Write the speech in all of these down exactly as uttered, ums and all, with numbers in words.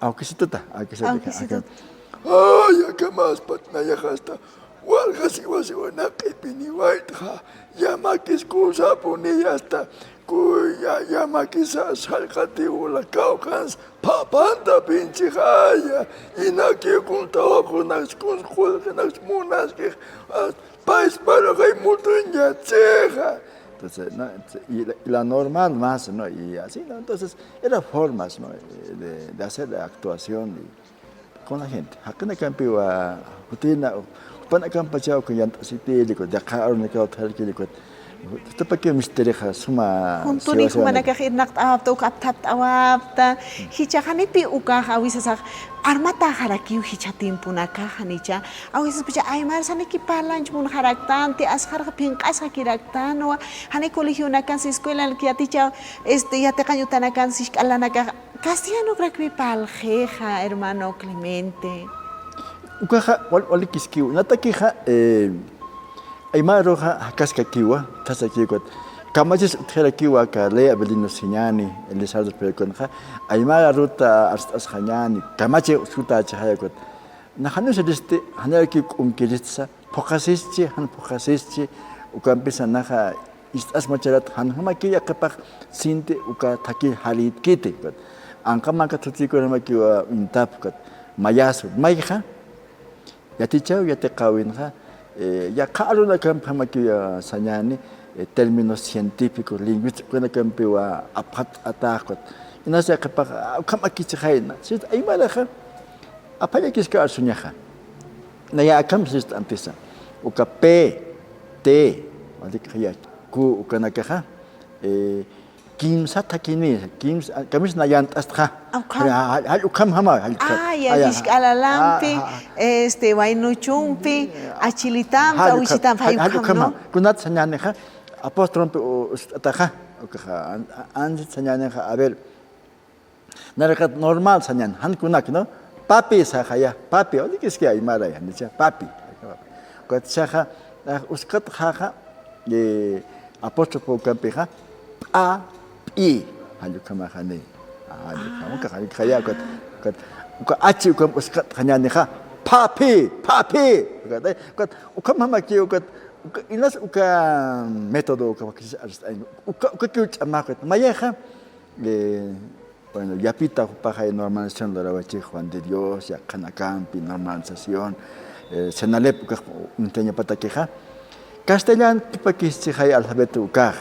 Awkisituta, awkisituta. Awkisituta. Ay, akamaspat nayaxasta. Walja siwa siwa naq'ipiniwaytxa. Llamakiskusapuni asta. Kuya, llamakisas jallqatiwla kawkans. Phaphanta pinchixaya. Inakiw kuns tawaqunaks, kuns qullqinaks munaskix. Paysparuxay mutuñachixa. Entonces, ¿no? Y la, y la normal más, ¿no? Y así, ¿no? Entonces, era formas, ¿no? De, de hacer la actuación y con la gente. Jaqinakampiwa, jutina, jupanakampachaw kun yant'asitiliku, yaqha arunakaw utjarkiliku. Jutupakiw mistirixa suma. Juntuni siwa siwa jumanakax irnaqt'awapta, uka apthapt'awapta. Jichhax janipi ukax awisasax armatäxarakiw jichha tiemponakax janicha. Awisasax jichha aymar saniki parlanch munxaraktanti, asxarxa phinq'asxakiraktanwa, jani colegionakansa, escuelanki yaticha, este, yatiqañ utanakansa, jisk'alanakax castellanokrakpi parlxixa, hermano Clemente. Ukaxa wal-, walikiskiw, natakixa, eh, aymaruxa jakaskakiwa, utjasakiwa, kamachis utjarakiwa aka Ley Avelino Siñani, Elizardo Perconxa, aymar aruta arst'asxañäni, kamachi utjkutachaxaya ukat. Naxa janusiristi, janirakiw k'unkiristsa, phuqasischi, jan phuqasischi, ukampisa naxa ist'asmacharat, janjamakiw yaqhipax sinti uka thakhi jaritkiti. Anqa manka thuthikunjamakiw uñtapxi, mayaswa, mayxa, yatichaw yatiqäwinxa, eh, yaqha arunakampjamakiw sañäni, eh, términos científicos, lingüísticos, ukanakampiw apxatt'atäxi. Inas yaqhipax, ah, ukham akisixayna. Sist aymaraxa, aphallakiski arsuñaxa. Naya akham sist'antisa. Uka P, T, walik jaya, Q ukanakaxa, eh, kimsa thakini, kimsa, kamis na yant'astxa. Ukham. Jall, jall, jall ukhamjama, jall ukham. Ah, ya, aya, jisk'alalampi, ah, ah, ah, este, waynuchumpi, achilitampi, jall ukham, awichitampi, jall, jall jall ukham, ukhama, ¿no? Kunat sañänixa, apóstrofompi u-, usk'ataxa, ukaxa, an-, an-, ansit sañänixa, a ver, nayraqat normal sañäni, jan kunak, ¿no? Papi saxaya, papi, walikiski aymaray, janicha, papi. Ukat saxa, ah, uskatxaxa, eh, apóstrofe ukampixa, p'a, p'i, jall ukhamaxani. Ah, jall ukham, uka, jall ukhaya, ukat, ukat, uka H ukamp uskatxañänixa, phapi, phapi. Ukat, eh, ukat, ukhamjamakiw, ukat, uka, inas uka método, uka, uka, ukakiw ch'amax, ukat, mayaxa, eh, Bueno, yapita jupaxay normalización lurawachix Juan de Dios, yaqhanakampi normalización, eh, CENALEP ukax uñtañapatakixa. Castellan kipakisixay alfabeto ukax.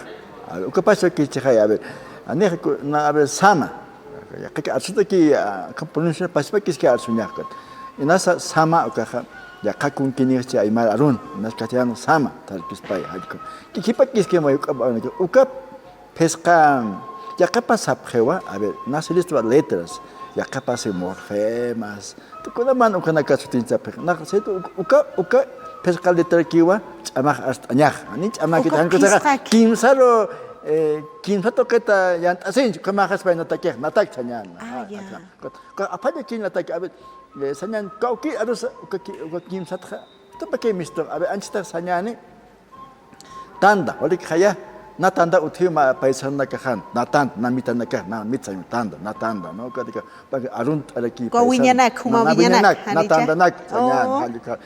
A ver, ukapachakisixay, a ver. Anix ku-, na, a ver, sama. Yaqhaki arsutaki, ah, pronunciar pachpakiski arsuñaxkat. Inasa sama ukaxa, yaqha kunkinixchi aymar arun, inas castellano sama, tarkispay, jallku. Kikipakiski may uka, uka, Phisqa, yaqhipa sapxiwa, a ver, nasilistwa letras, yaqhipa si morfemas, tukunaman ukanakas sutin sapxi. Nax, si uka, uka, uka phisqa letrakiwa, ch'amax arst'añax, jani ch'amakit, uka jan kusaxa, phisqaki. Kimsaru, eh, kimsa tuqita yant'asiñch, ukhamaxas pay natakix, natak sañäni. Ah, ya. Uka, uka, aphañakiñ nataki, a ver, eh, sañäni, kawki arusa, uka ki-, uka kimsatxa, tupaki mistu, a ver, anchitax sañäni, Tanda, walik jaya, na tanda utjiw mä paisanakaxan, na tanda, na mitanakax, na mitsañ tanda, na tanda, ¿no? Ukatika, pa-, arunt'araki paisan, wiñanak, na, juma na wiñanak, wiñanak, na janicha. Tandanak, oh, sañäni, jallika,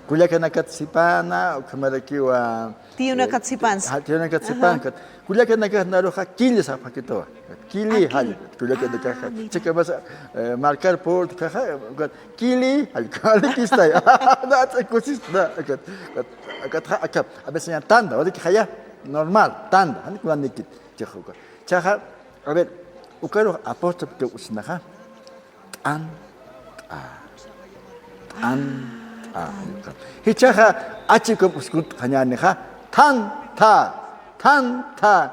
kullakanakat sipana, ukhamarakiwa, tiyunakat, eh, sipansa. Ja, tiyunakat, ajá, sipankat. Kullakanakax naruxa, kili sapxakituwa. Kili, ah, jall, kili. Kullakanakaxa. Ah, mira. Chika masa, eh, marcar por, kaxa, Kili, jall, jall, kistay. Na, atsa kusis, na, akat, akat, akat, ja, akat. A veces ya tanda, walik jaya, normal, tanda, jan kunanikit, chixa uka. Chaxa, a ver, ukarux apóstrofe uksnaxa, t'an, t'a. T'an, t'a. Jichhaxa, achikum uskut jañanixa, than, tha, than, tha.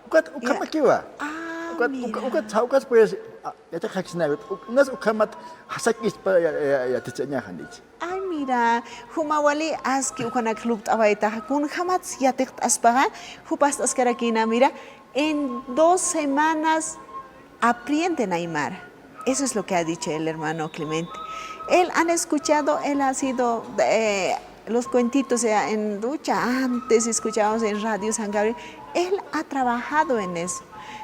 Ukat, ya, ukhamakiwa. Ah, ukat, uka, mira. Ukat, ukat, pues, ah, Yatiqaksnawi, unas ukhamat jasakispa ya, ya, yatichañaxa, janicha. Ay, mira, juma wali aski ukanak lupt'awaytaxa, kunjamat yatiqt'aspaxa, jupast'askarakïna, mira, en dos semanas aprenden aymara. Eso es lo que ha dicho el hermano Clemente. Él han escuchado, él ha sido, eh, los cuentitos, eh, en ducha, antes escuchábamos en Radio San Gabriel, él ha trabajado en eso.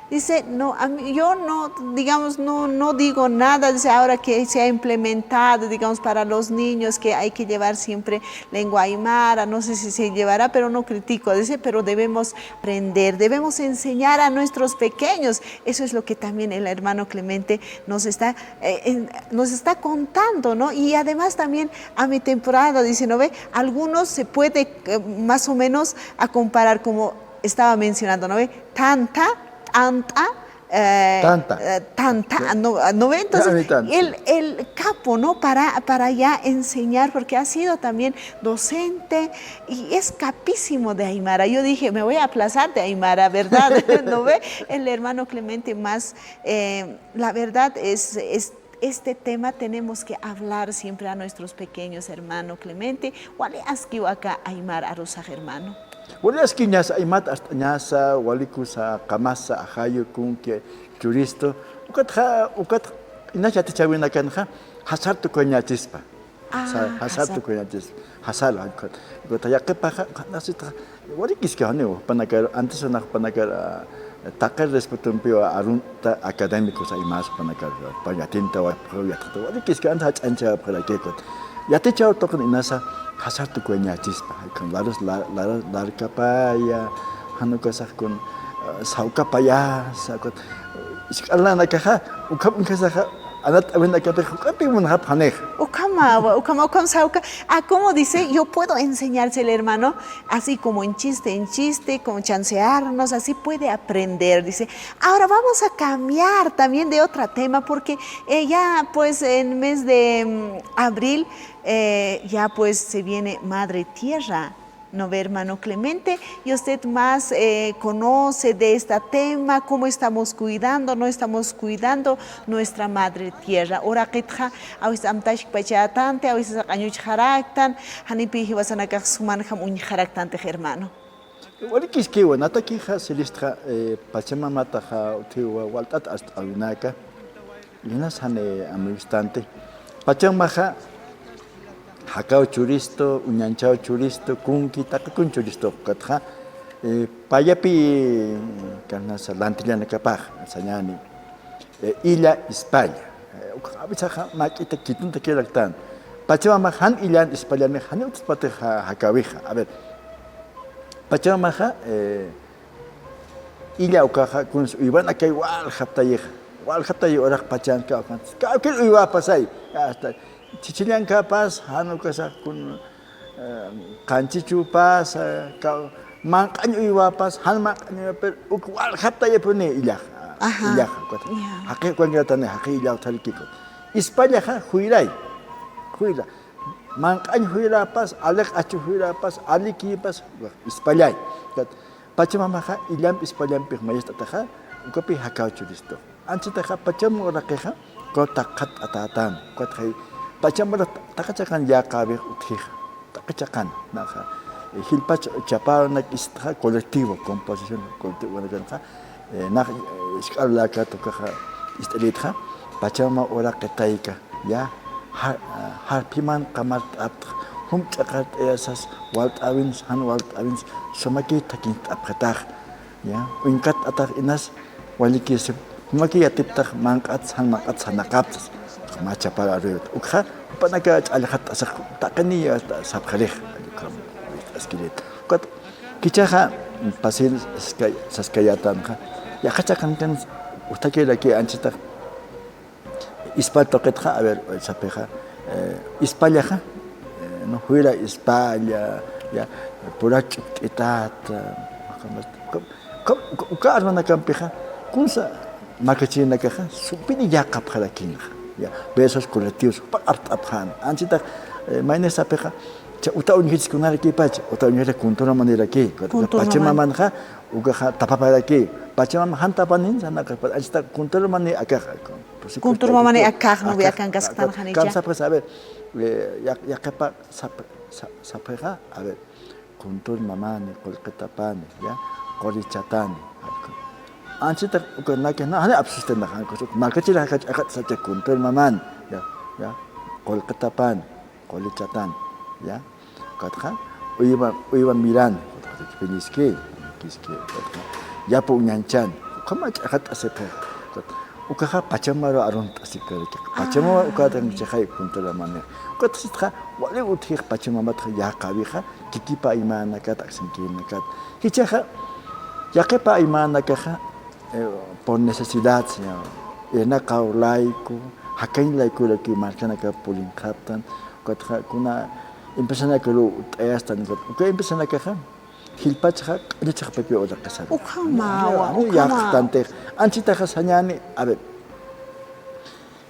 Dice, no, a mí, yo no, digamos, no, no digo nada, dice, ahora que se ha implementado, digamos, para los niños que hay que llevar siempre lengua aymara, no sé si se llevará, pero no critico, dice, pero debemos aprender, debemos enseñar a nuestros pequeños. Eso es lo que también el hermano Clemente nos está, eh, en, nos está contando, ¿no? Y además también a mi temporada, dice, ¿no ve? Algunos se puede, eh, más o menos a comparar como estaba mencionando, ¿no ve? Tanta, tanta, eh, tanta. Eh, tanta, sí. ¿No, no ve? Entonces, ya, ni tanto, él, sí, él capo, ¿no? Para, para ya enseñar, porque ha sido también docente y es capísimo de aymara. Yo dije, me voy a aplazar de aymara, ¿verdad? ¿No ve? El hermano Clemente más, eh, la verdad es, es este tema tenemos que hablar siempre a nuestros pequeños, hermano Clemente. Wali askiw aka aymar arusax, hermano. Wali askiñasa, aymat arst'añasa, wali kusa qamasa, ajayu, kunki, churistu. Ukatxa, ukat, inas yatichäwinakanxa, jasar tukuyañächispa. Ah, jasar, jasar tukuyañächispa. Jasar, ukat. Ukat yaqhipaxa, ukat nasitxa, wali kiski janiw, jupanakar, antes una jupanakar, ah, Taqi respetompiw arunt'a académicos aymas panakar, payatinta wapxaw yatxata, walikiski anta jach'anchapxarakïkut. Yatichaw tuqin inasa jasar tukuyañächispa, jaykan larus, la-, lar-, larkapaya, jan ukasax kun, eh, sawkapayasa, kun, isk'arnanakaxa, ukham uñjasaxa, anat awinakapix, juk'ampi munxapxanix. Ukhama, ukhama, ukham sawka. Ah, como dice, yo puedo enseñarse el hermano, así como en chiste, en chiste, como chancearnos, así puede aprender, dice. Ahora vamos a cambiar también de otro tema, porque, eh, ya, pues, en mes de, mm, abril, eh, ya, pues, se viene Madre Tierra, ¿no ve, hermano Clemente? Y usted más, eh, conoce de este tema, cómo estamos cuidando, no estamos cuidando nuestra madre tierra. Uraqitxa, a veces amtashkpachätanti, a veces aq'añuchxaraktan, janipi jiwasanakax sumanjam uñjaraktanti, hermano. Walikiskiwa, natakixa silistxa, eh, Pachamamataxa utjiwa walt'at ast'awinaka, inas jani amuystanti. Pachamamaxa, jakaw churistu, uñanchaw churistu, kunki, taqi kun churistu, ukatxa, eh, payapi, kanasa, lantillanakapax, sañäni, eh, illa ispalla. Eh, ukax a veces mak'ita kitunta kiraktan. Pachamamax jan illan ispallanix, jani utjpatix ja-, jakäwixa. A ver, Pachamamaxa, eh, illa ukaxa kuns uywanakay waljaptayixa. Waljaptayi uraq pachanka ukan. Kawkir uywapasay. Hasta chichillankapas, jan ukasax kun, eh, qanchichupas, eh, ka-, manq'añ uywapas, jan manq'añ uywapas, pero uk waljaptayipuni illax. Ajá. Illax, ukat. Ya. Jaqi ukankiratan, jaqi illa utjarkiku. Ispallaxa, juyray. Juyra. Manq'añ juyrapas, aliq achu juyrapas, alikipas, ispallay. Ukat. Pachamamaxa illampi ispallampix mayist'ataxa, ukapi jakaw churistu. Anchitaxa Pachamama uraqixa, ukaw taqi jat'atätan, ukatxa Pachamama ura taqi chiqan yäqäwix utjixa, taqi chiqan, naxa, eh, jilpach chapanak ist'xa colectivo, composición colectivo, nakanxa, eh, nax, eh, isk'ar lakat ukaxa ist'irïtxa, Pachamama uraqi tayka, ya, ja-, jarphiman qamart'aptx, jum ch'aqart'ayasas, walt'äwins, jan walt'äwins, sumakiy thakincht'apxitax, ya, uñkatt'atax inas, walikisip, jumakiy yatiptax, manq'ats, jan manq'ats, janaqaptas, mä chapar aruyut. Ukxa, jupanaka ch'allxatt'asax, taqiniy sapxirix, askirït. Ukat, jichhaxa, pasir saskay-, saskayätanxa, yaqha chiqankan, utjakiraki anchitax, Ispall tuqitxa, a ver, sapxixa, eh, ispallaxa, eh, no, juyra ispalla, ya, purak ch'ukt'itat, uka, uka, uka, uka armanakampixa, kunsa markachirinakaxa, supini yäqapxarakinxa, ya, versos colectivos, jupax apt'apxäna. Anchitax, eh, mayni sapxixa, cha uta uñjachis kunarakipacha, uta uñjara kuntur mamaniraki, kuntur maman. Pachamamanxa, ukaxa tapaparaki, Pachamama jan tapanin, sanakax, anchitax kuntur mamani akaxa, Kuntur mamani akax, ¿no ve? Akan kasktan janicha. Kamsapxas, a ver, eh, yaq-, yaqhipa sap-, sa-, sapxixa, a ver, kuntur mamani, qullqitapani, ya, qulichatani. Anchita, uka naki, na, jani apsistinax, jan, kus, uk, markachiri jakach, akhat sacha kuntur mamani, ya, ya, qullqitapani, qulichatani, ya. Ukatxa, uywa, uywa mirani, ukatxa, kipiñiski, kiski, ukatxa, yapu uñanchan, ukhama ch'axat'asipxi, ukat, ukaxa Pachamamaru arunt'asipkaraki, Pachamama ukat anchixay kuntur mamani, ukatxa, wali utjix Pachamamatxa yäqäwixa, kikipa aymanakat, aksinkirinakax, jichhaxa, yaqhipa aymanakaxa, eh, por necesidad, señor. Irnaqaw layku, jakañ laykurakiw markanakap purinxaptan, ukatxa kuna empresanakaru ut'ayastan, ukat uka empresanakaxa, jilpachxa, q'añachxapakiw uraqisar. Ukhamawa, ukhama. Yaqtantix, anchitaxa sañäni, a ver,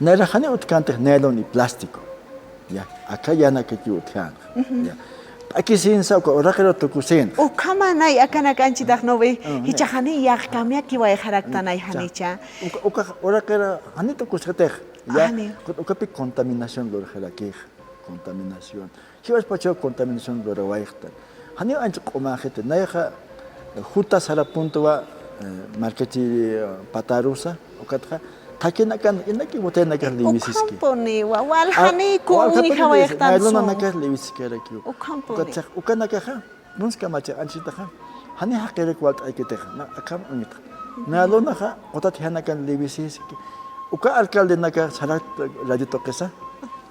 nayrax jani utjkantix nylon y plástico. Ya, aka yänakakiw utjänxa. Ya. P'akisinsa uka uraqiru tukusinxa. Ukhamanay akanak anchitax, ¿no ve? Jichhax jani yäqkamiakiwayxaraktanay janicha. Uka, uka uraqira jani tukusxitix. Ya. Uka, ukapi contaminación lurxirakixa. Contaminación. Jiwaspachaw contaminación lurawayxtan. Janiw ancha q'umäxiti, nayaxa juta sarapuntuwa, eh, markachi, eh, patarusa, ukatxa, thakinakan, inaki botellanakax liwisiski. Ukhampuniwa, waljaniku uñjawayxtan, naylonanakax liwisiskarakiw. Ukhampuni. Ukatxa, ukanakaxa, kunskamacha anchitaxa, jani jaqirak walt'aykitixa, na, akham uñitxa. Nä lunaxa, qutat janakan liwisisiki. Uka alcaldenaka sarat radio tuqisa.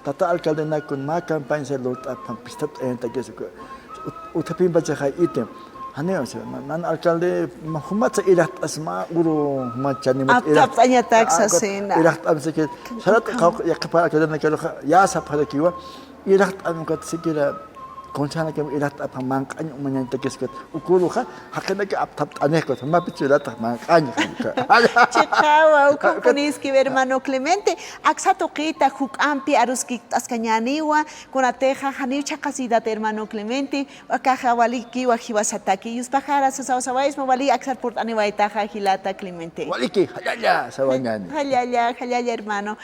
Tata alcaldenakun mä campaña lurt'apxam, pistap t'ayantakis uka. Ut-, utjapinpachaxa itim. Janiw, o sea, na-, nan alcalde, ma-, jumatsa iraqt'as mä uru, jumat chanima iraq-, aptapt'añatak a-, sasina. Iraqt'am siki. Sarat qaw-, yaqhipa alcaldenakaruxa, ya sapxarakiwa. Iraqt'am ukat siquiera, consejanakam iraqt'apxam manq'añ umañantakis ukat. Ukuruxa, jaqinaka aptapt'anix ukat. Jumapich iraqt'ax manq'añ ukat. Chiqawa, ukat. Ukhampunïskiw hermano Clemente. Aksa tuqita juk'ampi aruskikt'askañäniwa, kunatixa janiw chhaqhasitat hermano Clemente, akaxa walikiwa jiwasataki, yuspaxara sasaw sawaysma wali aksar purt'aniwaytaxa jilata Clemente. Waliki, jallalla, sawañäni. Jallalla, jallalla hermano.